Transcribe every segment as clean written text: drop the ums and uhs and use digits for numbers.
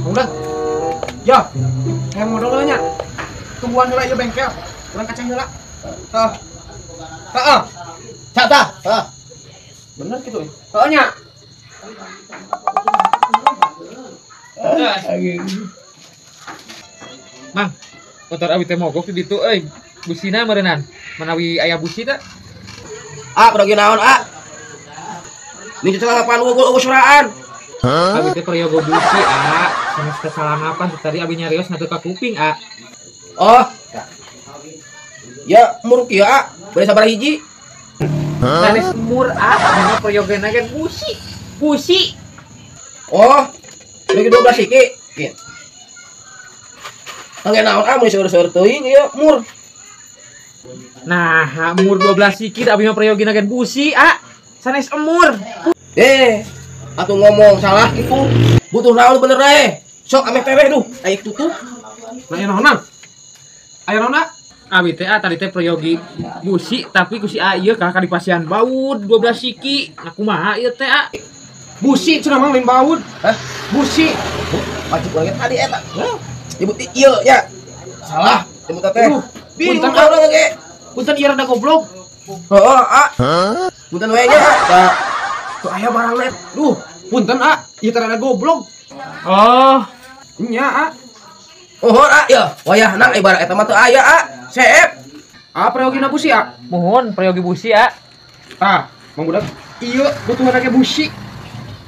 Udah. Ya. Hayang modal heula nya. Tungguan heula ieu bengkel. Urang kacang heula. Heeh. Heeh. Cak tah. Heeh. Bener kitu euy. Heeh nya. Mang, motor abi teh mogok di ditu euy. Busina meureunnan. Manawi aya busi teh? Ah, kudu naon ah? Ini celana unggul unggul suraan. Abi teh prayogo busi ah. Sanes kesalangapan tadi abi nyarios ngatuh ka kuping ah. Oh. Ya mur kieu ah. Bade sabaraha hiji? Sanes mur ah, mah prayogena ge busi. Busi. Oh. Lagi 12 iki. Tangge naon ah mun seueur-seueur teuing ieu mur. Nah, mur 12 iki abi mah prayogena ge busi ah. Sanes emur. Atuh ngomong salah kitu. Butuh naon bener we. Sok ameh peweh duh, aya tutup. Lah aya naon? Aya naon? Abi teh tadi teh prayogi busi tapi ku si A ieu kalah ka dipasihan baud 12 siki. Nah kumaha ieu teh a? Busi cenah mang lain baud. Hah? Busi. Wajib banget tadi eta. Nyebut ieu nya. Salah nyebut teh. Punten urang ge. Punten ieu rada goblok. Heeh, a. Punten we nya. Tuh aya barang net. Duh, punten a, ieu teh rada goblok. Oh, nya a. Oh, a ya. Wayahna ibarat eta mah teu aya a. Seep. A prayogina busi a. Mohon prayogi busi a. Tah, Mang Budak, ieu butuhna ge busi.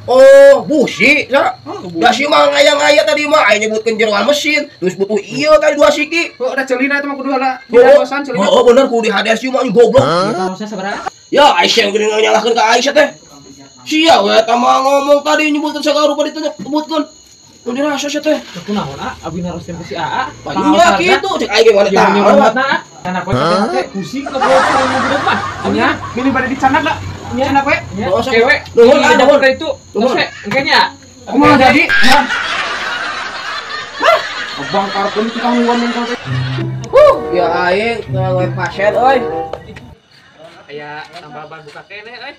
Oh, busi sa. Da si mah ngaya-ngaya tadi mah aya nyebutkeun jeroan mesin, terus butuh ieu tadi 2 siki. Heuh, da ceulina eta mah kudu heula. Dihadosan ceulina. Heeh, bener kudu dihades ieu mah goblok. Harusnya sabaraha? Ya, Aisyah geuning nyalahkeun ka Aisyah teh. Sia we eta mah ngomong tadi nyebutkeun sagala rupa ditebutkeun. Nu dirasa sia teh. Kunaon a? Abi naroskeun ku si Aa. Nya kitu cek aing ge mana tah. Kana poe teh busi ngobrol budak mah. Nya, milih bade dicandak da. Nya anak we. Kewe. Nuhun ah, nuhun ka itu. Terus we, engke nya. Kumaha jadi? Hah? Abang karepkeun tukang nungguan bengkel teh. Ya aing teu pasien euy. Aya tambah ban buka keneh euy.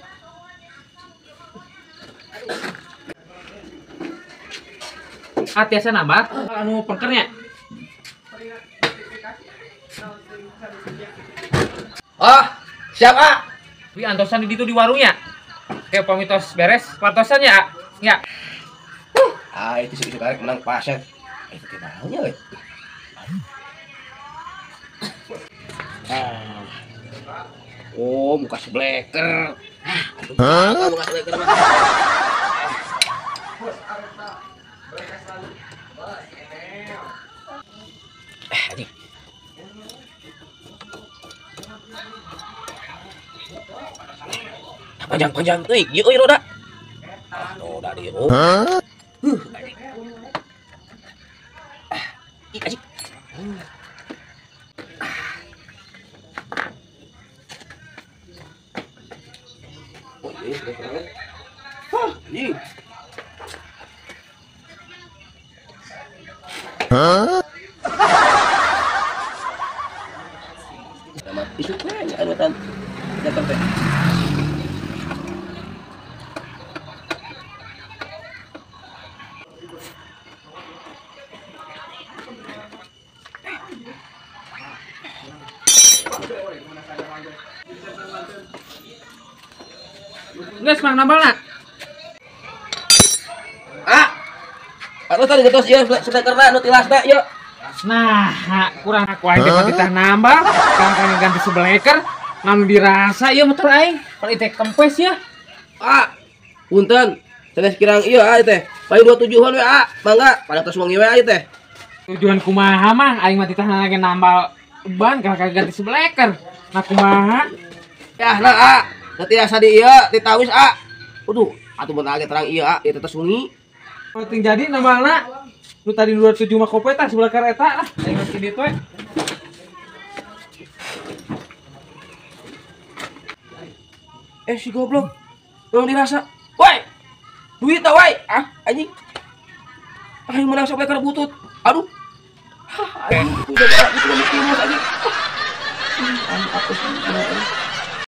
Ah, tiasa nambah anu pengkernya. Ah, siap ah. Wih, antosan di ditu di warungnya. Oke, pamitos beres, pantosan ya. Ya. Ah, itu sih karek menang pasien. Itu teh naonnya euy. Ah. Oh, muka sebleker. Hah? Muka sebleker mah. Anjing. Panjang-panjang euy, ieu euy roda. Ah, roda di oh. Hah? Anjing. Ah, ih anjing. Oh, iya, hah, anjing. Hah? Isu nya anu tan. Datang teh. Geus mang nambal na. Ah. Atuh tadi geus ieu sebekerna nu tilasna ieu. Nah, kurang aku aing teh mah titah nambal, kang ganti sebeleker, ngan dirasa ieu motor aing, pan teh kempes ya. Ah, punten, sanes kirang ieu ah teh. Paling 27-an we ah, mangga, pada tos wengi we ah teh. Tujuan kumaha mah aing mah titah lagi nambal ban kang ganti sebeleker. Nah kumaha? Ya, nah ah, teu tiasa di ieu, ditawis ah. Aduh, atuh mun age terang ieu ah, ieu teh tos wengi. Penting jadi nambalna. Lu tadi 27 mah kope tah sebelah kereta lah. Aing mah kieu we. Si goblok. Belum dirasa. Woi. Duit tah woi. Ah, anjing. Aing menang sampai kana butut. Aduh. Hah, anjing. Udah anjing. Aing apes.